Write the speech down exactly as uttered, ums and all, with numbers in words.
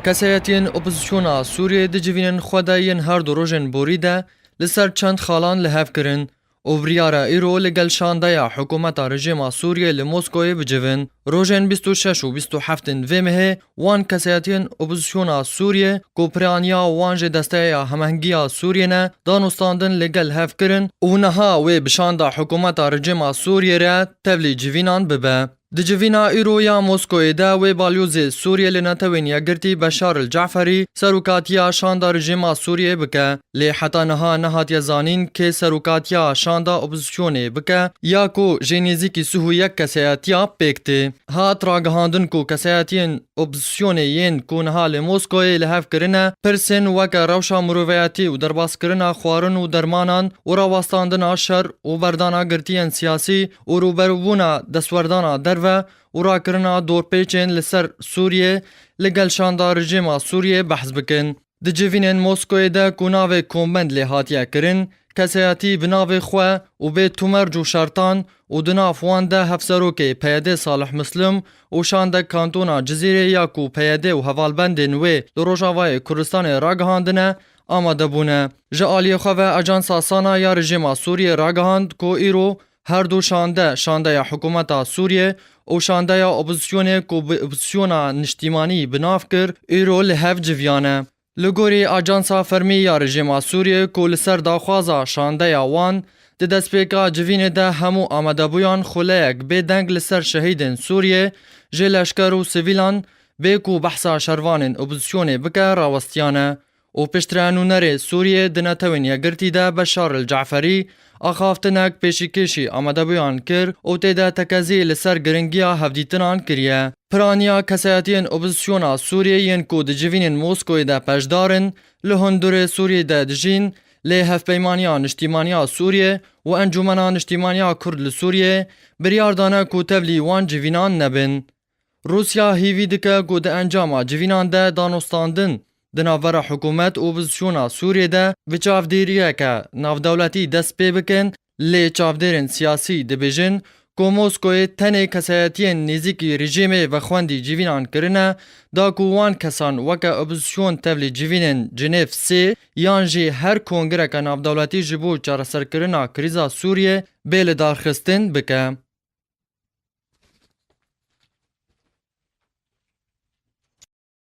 Kesayetiyên opozisyona Sûriyê di civînên xwe de yên her du rojên borî de li ser çend xalan li hev kirin û biryara îro li gel şandeya hikûmeta rejîma Sûriyê li Moskoyê bicivin. Rojên bîst û şeş û bîst û heftên vê mehê wan kesayetiyên opozisyona Sûriyê ku piraniya wan jê Desteya Hemhengiya Sûriyê ne, danûstandin li gel hev kirin û niha wê bi şanda hikûmeta rejîma Sûriyê re tevlî civînan bibe. Di civîna îro ya Moskoyê de wê balyozê Sûriyê li Netewên Yekgirtî Beşar el Caferî serokatiya şanda rejîma Sûriyê bike. Lê heta niha nehatiye zanîn kê serokatiya şanda opozisyonê bike ya ku jê nêzîkî sih û yek kesayetiya pêk tê. Hat ragihandin ku kesayetiyên opozisyonê yên ku niha li Moskoyê li hev kirine, pirsên weke rewşa miroveyetî û derbaskirina xwarin û dermanan û rawestandina şer û berdana girtiyên siyasî û rûberûbûna destwerdana derve û rakirina dorpêçên li ser Sûriyê li gel şanda rejîma Sûriyê behs bikin. Di civînên Moskoyê de ku navê kombend lê hatiye kirin, kesayetî bi navê xwe û bê tûmerc û şertan û di nav wan de hevserokê P Y D Salih Muslim û şandek kantona Cizîrê ya ku P Y D û hevalbendên wê li Rojavayê Kurdistanê ragihandine, amade bûne. Ji aliyê xwe ve Ajansa Sana ya rejîma Sûriyê ragihand ku îro her du şande, şandeya hikûmeta Sûriyê û şandeya opozisyonê ku bi opozisyona niştîmanî bi nav kir, îro li hev civiyane. Li gorî Ajansa Fermî ya rejîma Sûriyê ku li ser daxwaza şandeya wan di destpêka civînê de hemû amadebûyan xuleyek bêdeng li ser şehîdên Sûriyê, jê leşker û sivîlan bê ku behsa şervanên opozisyonê bike rawestiyane û piştre nûnerê Sûriyê di Netewên Yekgirtî de Beşar el Caferî axaftinek pêşîkêşî amadebûyan kir û tê de tekezî li ser giringiya hevdîtinan kiriye. Piraniya kesayetiyên opozisyona Sûriyê yên ku di civînên Moskoyê de peşdar in, li hundirê Sûriyê de dijîn, lê Hevpeymaniya Niştîmaniya Sûriyê û Encûmena Niştîmaniya Kurd li Sûriyê biryar dane ku tevlî wan civînan nebin. Rûsya hîvî dike ku di encama civînan de danûstandin di navbera hikûmet û opozisyona Sûriyê de bi çavdêriyeke navdewletî dest pê bikin, lê çavdêrên siyasî dibêjin ku Moskoyê tenê kesayetiyên nêzîkî rejîmê vexwendî civînan kirine, da ku wan kesan weke opozisyon tevlî civînên Cinêv sê yan jî her kongreke navdewletî ji bo çareserkirina krîza Sûriyê bê lidarxistin bike.